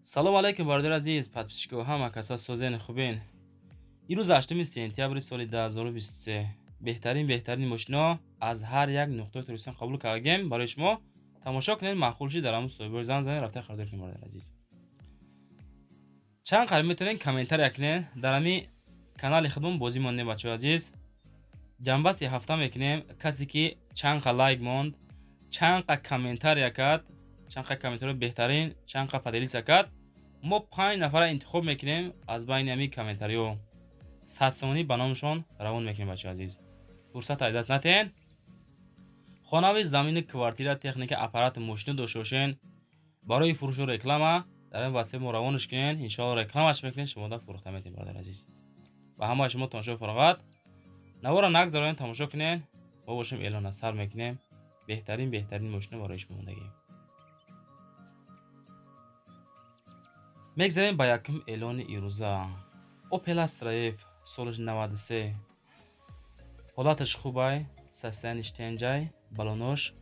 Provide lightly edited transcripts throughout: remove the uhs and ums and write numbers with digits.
Салом алейкум, бародари азиз, подписчико, ҳама каса созен, хубен. Ирӯз 8 сентябри соли 2023. Беҳтарин мошино аз ҳар як нуқтаи Тоҷикистон қабул кардагем барои шумо. Тамошо кунед, маъқул шид, дар ҳамун соҳибор занг занед, рафта харидор кунед, бародари азиз. Чанд қадр метавонед комментария кунед дар ҳамин канали худмон бозӣ мондем, бачаҳои азиз. Ҷанбасти ҳафта мекунем, касе ки чанд қа лайк монд, чанд қа комментария кард, чанд қа комментарио беҳтарин, чанд қа поделиться кард, мо 5 нафара интихоб мекунем аз байни ҳамин комментариҳо. 100 сомонӣ ба номашон равон мекунем, бачаҳои азиз. Фурсат аз даст натиҳен. Хонави, замини, квартира, техника, аппарат, мошина дошта бошен, барои фурӯшу реклама дар ин ватсап мо равонаш кунен, иншоалло рекламаш мекунем, шумо да фурӯхта метем, бародари азиз. Ба ҳамаи шумо тамошои фароғат. Навора нагзаронед, тамошо кунен. Мо бошем эълона сар мекунем. Беҳтарин мошина барои шумо мондагӣ. Мегзарем ба якум эълони ирӯза. Opel Astra F солаш 93. Ҳолаташ хубай, состояниш тенҷай, балонош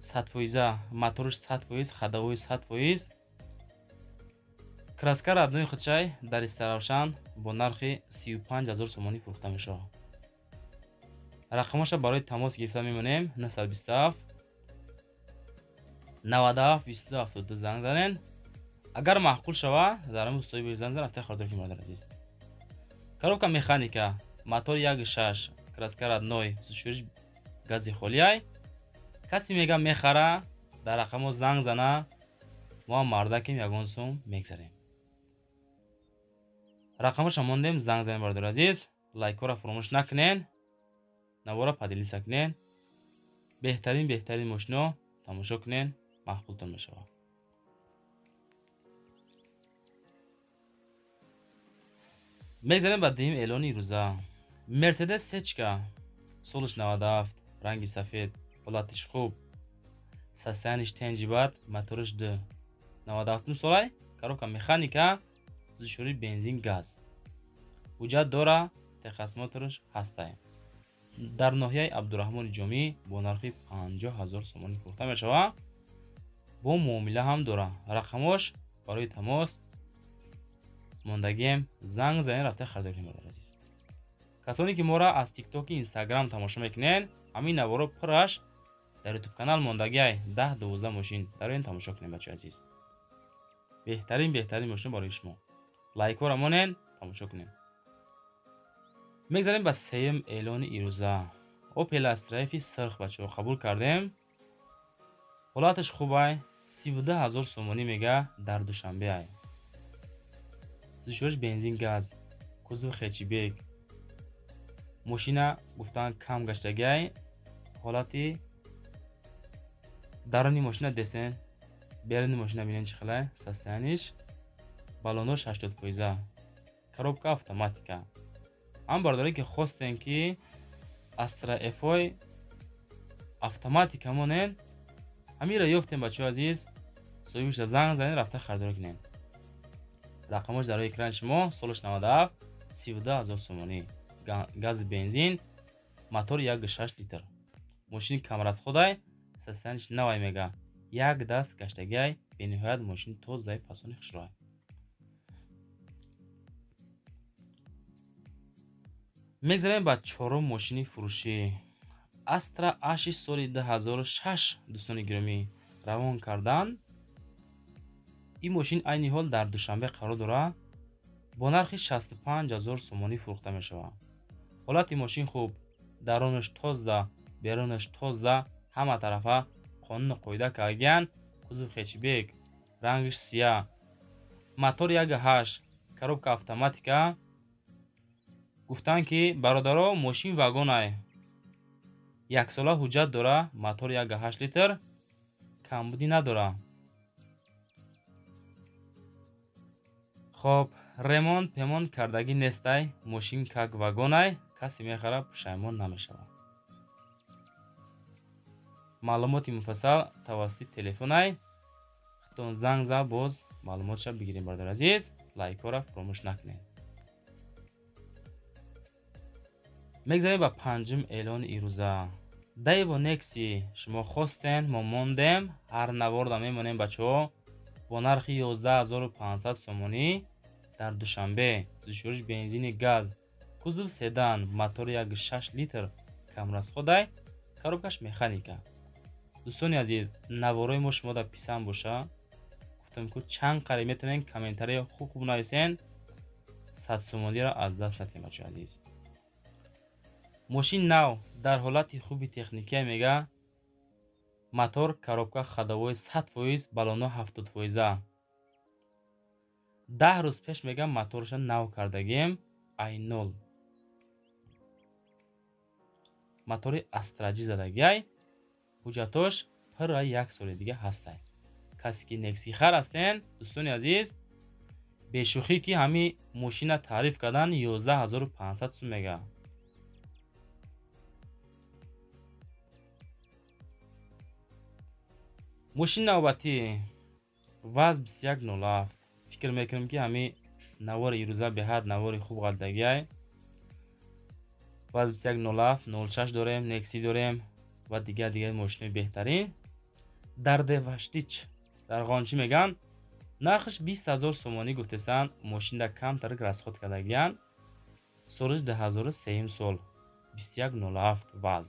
100%, моторш 100%, ходовой 100%. Краска родной худшай дар Истаравшан бо нархи 35 000 сомонӣ фурӯхта мешавад. Рақамаша барои тамос гирифта мемонем 927 97 22 72 занг занен. Агар маъқул шава, дар ҳамин соҳиби занг зан, рафта харидор кунед, бародари азиз. Коробка механика, мотор 1.6, краска родной, сӯзишвориш гази холиай. Касе мега мехара, дар рақамҳо занг зана, мо ҳам мардакем, ягон сум мегзарем. Рақамҳоша мондем, занг занед, бародари азиз. Лайкҳоро фаромӯш накунед, навора поделиться кунед. Беҳтарин мошино тамошо кунед, маъқултон мешавад. Мегзарем ба дуюм эълони ирӯза. Мерседес сечка солаш 97, ранги сафед, ҳолатиш хуб, состояниш тенҷи бад, мотораш 2. 97 солай, коробка механика, сӯзишворӣ бензин газ. Ҳуҷҷат дора, техосмотрш ҳастай. Дар ноҳияи Абдураҳмони Ҷомӣ бо нархи 50 000 сомонӣ фурӯхта мешавад. Бо муомила ҳам дора. Рақамҳош барои тамос мондагием, занг занед, рафта харидор кунед, бародари азиз. Касоне ки моро аз тиктоки инстаграм тамошо мекунед, ҳамин наворо пурраш дар ютуб канал мондагиай 10-12 мошин. Дар ин тамошо кунед, бачаҳои азиз. Беҳтарин мошин барои шумо. Лайкҳоро монед, тамошо кунед. Мегзарем ба сеюм эълони ирӯза. Opel Astra F сирх, бачаҳо, қабул кардем. Ҳолаташ хубай, 32 000 сомонӣ мега, дар Душанбеай. Сӯзишвориш бензин газ, кузов хэтчбек. Мошина гуфтан кам гаштагиай, ҳолати даруни мошина десен, беруни мошина бинен чӣ хелай, состояниш, балонош 80%, коробка автоматика. Ҳам бародаре ки хостем ки Astra F-ой автоматика монен, ҳаминро ёфтем, бачаҳои азиз, соҳибашро занг занед, рафта харидор кунед. Рақамҳош дар рӯи экрани шумо, солаш 97, 32 000 сомонӣ, гази бензин, мотор 1.6 литр. Мошини камрасходай, состояниш навай мега, як даст гаштагиай, бениҳоят мошини тозаи фасони хушрӯай. Мегзарем ба чорум мошини фурӯшӣ. Astra A6 соли 2006, дӯстони гиромӣ, равон кардан. Ин мошин айни ҳол дар Душанбе қарор дорад, бо нархи 65 000 сомонӣ фурӯхта мешавад. Ҳолати мошин хуб, дарунаш тоза, берунаш тоза, ҳама тарафа қонуну қоида кардагиянд, кузов хэтчбек, рангаш сия, мотор 1.8, коробка автоматика. Гуфтанд ки бародаро, мошин вагонай, яксола ҳуҷҷат дора, мотор 1.8 литр, камбудӣ надора. Хоб, ремонт пемонт кардагӣ нестай, мошин как вагонай, касе мехара пушаймон намешавад. Маълумоти муфассал тавассути телефонай, худтон занг зад, боз маълумотша бигирем, бародари азиз. Лайкҳоро фаромӯш накунед. Мегзарем ба панҷум эълони ирӯза. Daewoo Nexi, шумо хостен, мо мондем, ҳар наворда мемонем, бачаҳо. Бо нархи 11500 сомонӣ дар Душанбе. Сӯзишвориш бензини газ. Кузов седан, мотори 1.6 литр, камрасходай, коробкаш механика. Дӯстони азиз, наворои мо шумо дар писанд боша, гуфтам ку чанд қариб метавонед комментария хуб хуб нависен, 100 сомониро аз даст надиҳем, бачаҳои азиз. Мошин нав дар ҳолати хуби техникия мега, мотор, коробка, ходовой 100%, баллоно 70%. 10 рӯз пеш мега моторша нав кардагем, ай нол. Мотори Астраҷи задагиай, ҳуҷҷатош пурра як соли дига ҳастай. Касе ки нексихар ҳастен, дӯстони азиз, бешӯхӣ ки ҳами мошина таъриф кардан 11500 сум мега. Мошини навбатӣ ВАЗ 2107. Фикр мекунем ки ҳами навори ирӯза беҳад навори хуб ғалтагиай. ВАЗ 2107, 06 дорем, Некси дорем ва дигар дигар мошинои беҳтарин. Дар Деваштич, дар Ғончӣ меган, нархаш 20000 сомонӣ гуфтесанд, мошинда камтар расход кардагиянд. Солиш 2003 сол, 2107 ВАЗ.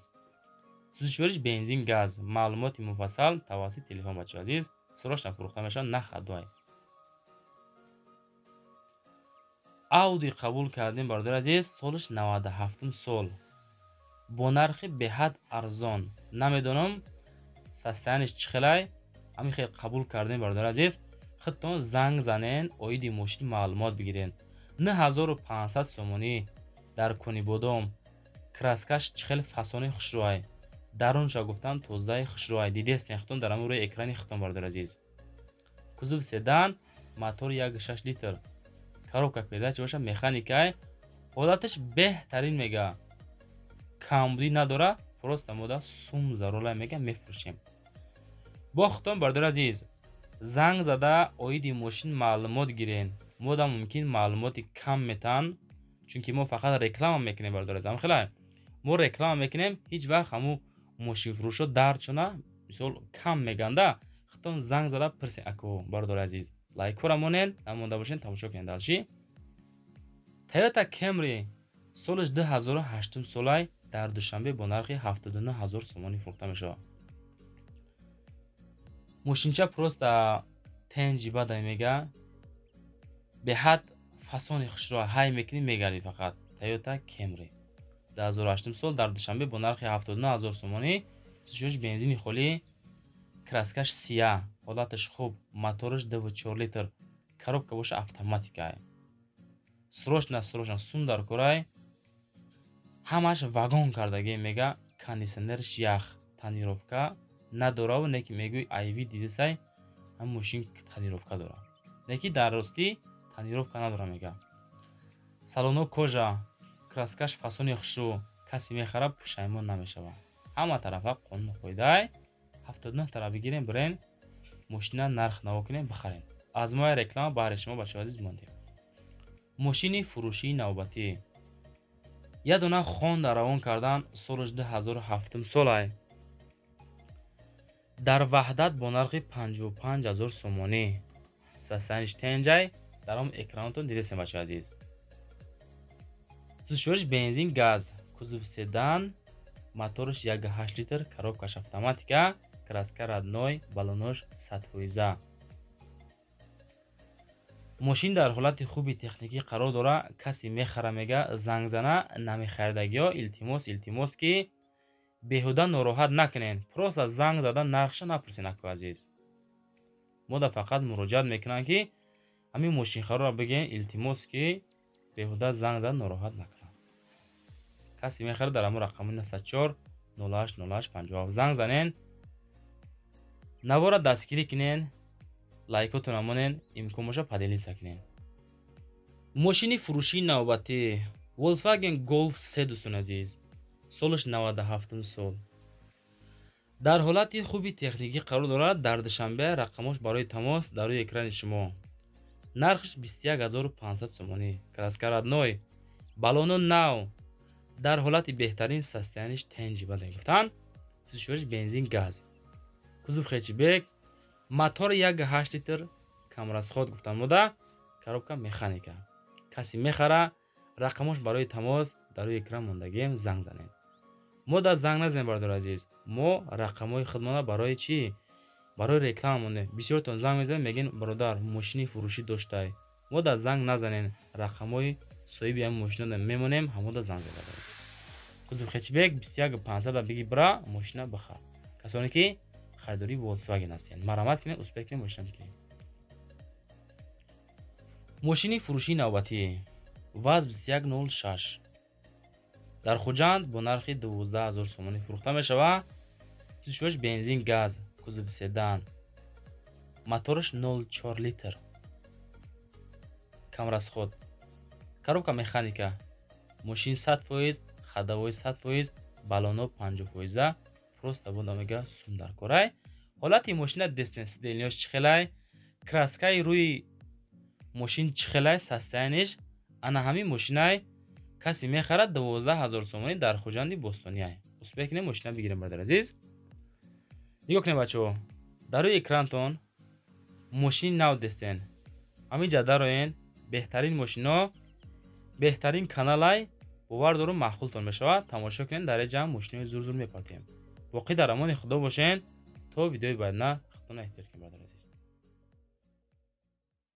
Сӯзишвориш бензин газ. Маълумоти муфассал тавассути телефон, бачаҳои азиз. Срочно фурӯхта мешавад, на хадой. Ауди қабул кардем, бародари азиз, солиш 97 сол. Бо нархи беҳад арзон. Намедонам состояниш чӣ хелай, ҳамин хел қабул кардем, бародари азиз. Худтон занг занен, оиди мошин маълумот бигирен. 9500 сомонӣ дар Конибодом. Краскаш чӣ хел фасони хушрӯай. Дарунша гуфтам тозаи хушрӯай. Дидестен худтон дар ҳамин рӯи экрани худтон, бародари азиз. Кузов седан, мотор 1.6 литр. Коробка передача боша, механикай. Ҳолаташ беҳтарин мега. Камбудӣ надора, просто мода сум зарурай мега, мефурӯшем. Бо худтон, бародари азиз, занг зада оиди мошин маълумот гирен. Мода мумкин маълумоти кам метан, чунки мо фақат реклама мекунем, бародари азиз. Ҳамхелай мо реклама мекунем, ҳеҷ вақт ҳамун мошинфурӯшо дардшона мисол кам меганда. Худтон занг зада пирсен, ако бародари азиз. Лайкҳоро монен, намонда бошен, тамошо кунед далши. Toyota Camry солиш 2008 солай дар Душанбе бо нархи 79000 сомонӣ фурӯхта мешавад. Мошинча просто тенҷи бадай мега, беҳад фасони хушро ҳай мекунӣ, мегарди фақат. Toyota Camry 2008 сол дар Душанбе бо нархи 79000 сомонӣ, сӯзишвориш бензини холӣ, краскаш сия, ҳолаташ хуб, мотораш 2.4 литр, коробка боша автоматикай. Срочно, срочно сум дар корай, ҳамаш вагон кардагӣ мега, кондиционерш ях, тонировка надораву неки мегӯй айви дидисай, ҳам мошин тонировка дора. Неки дар ростӣ тонировка надора мега. Салоно кожа, краскаш фасони хушрӯ, касе мехара пушаймон намешава. Ҳама тарафа қонун қоидай, 79 тараф бигирем, бирен, мошина нарх наво кунем, бихарем. Аз моя реклама баҳри шумо, бачаҳои азиз, мондем. Мошини фурӯшии навбатӣ. Як дона Хонда равон кардан, солиш 2007 солай. Дар Ваҳдат бо нархи 55000 сомонӣ. Состояниш тенҷай, дар он экранотон дидесем, бачаҳои азиз. Сӯзишвориш бензин газ, кузов седан, мотораш 1.8 литр, коробкаш автоматика, краска родной, баллонош 100%. Мошин дар ҳолати хуби техникӣ қарор дора, касе мехара мега, занг зана, намехаридагиё илтимос, илтимос ки беҳуда нороҳат накунен. Просто занг зада нархша напурсен, ако азиз. Мода фақат муроҷиат мекунанд ки ҳамин мошинхароро бигӯен, илтимос ки беҳуда занг зада нороҳат накунанд. Касе мехарад дар ҳамон рақами 904 08 08 57 занг занен, навора дастгирӣ кунен, лайкотонро монен, имкон боша поделиться кунен. Мошини фурӯшии навбатӣ Volkswagen Golf 3, дӯстони азиз, солиш 97 сол. Дар ҳолати хуби техникӣ қарор дорад, дар Душанбе, рақамош барои тамос дар рӯи экрани шумо. Нархш 21500 сомонӣ, краска родной, баллоно нав, дар ҳолати беҳтарин состояниш тенҷи бадай гуфтанд. Сӯзишвориш бензин газ, кузов хэтчбек, мотор 1.8 литр, Камрасход гуфтан мода, коробка механика. Касе мехара, рақамош барои тамос дар рӯи экран мондагием, занг занед. Мо да занг назанем, бародари азиз. Мо рақамҳои худмона барои чӣ? Барои реклама мондем. Бисёртон занг мезанед, мегӯен: «Бародар, мошини фурӯшӣ доштай». Мо да занг назанен, рақамҳои соҳиби ҳамин мошинода мемонем, ҳамода занг занед, бародари азиз. Кузов хэтчбек 21 500 биги, бира, мошина бихар. Касоне ки харидории Volkswagen ҳастед, марҳамат кунед, успеть кунед, мошина бигиред. Мошини фурӯшии навбатӣ ВАЗ 2106 дар Хуҷанд бо нархи 12 000 сомонӣ фурӯхта мешавад. Сӯзишвориш бензин, газ, кузови седан, мотораш 0,4 литр, камрасход, коробка механика. Мошин 100%, ходовой 100%, баллоно 50 фоиза. Просто буда мега сум дар корай. Ҳолати мошина дестен, сиденья ш чӣ хелай, краска и рӯи мошин чӣ хелай, состояние ш. Ана ҳамин мошинай, касе мехарад, 12 000 сомонӣ дар Хуҷанди Бостониай. Успеть кунем, мошина бигирем, бародари азиз. Нигоҳ кунед, бачаҳо, дар рӯи экрантон мошини нав дестен. Ҳамин ҷа дароен, беҳтарин мошино, беҳтарин каналай. Бовар дорум, маъқултон мешавад. Тамошо кунед, дар ин ҷа мошинои зур зур мепартоем. Боқӣ дар амони Худо бошен то видеои баъдна. Худтона эҳтиёт кунед, бародари азиз.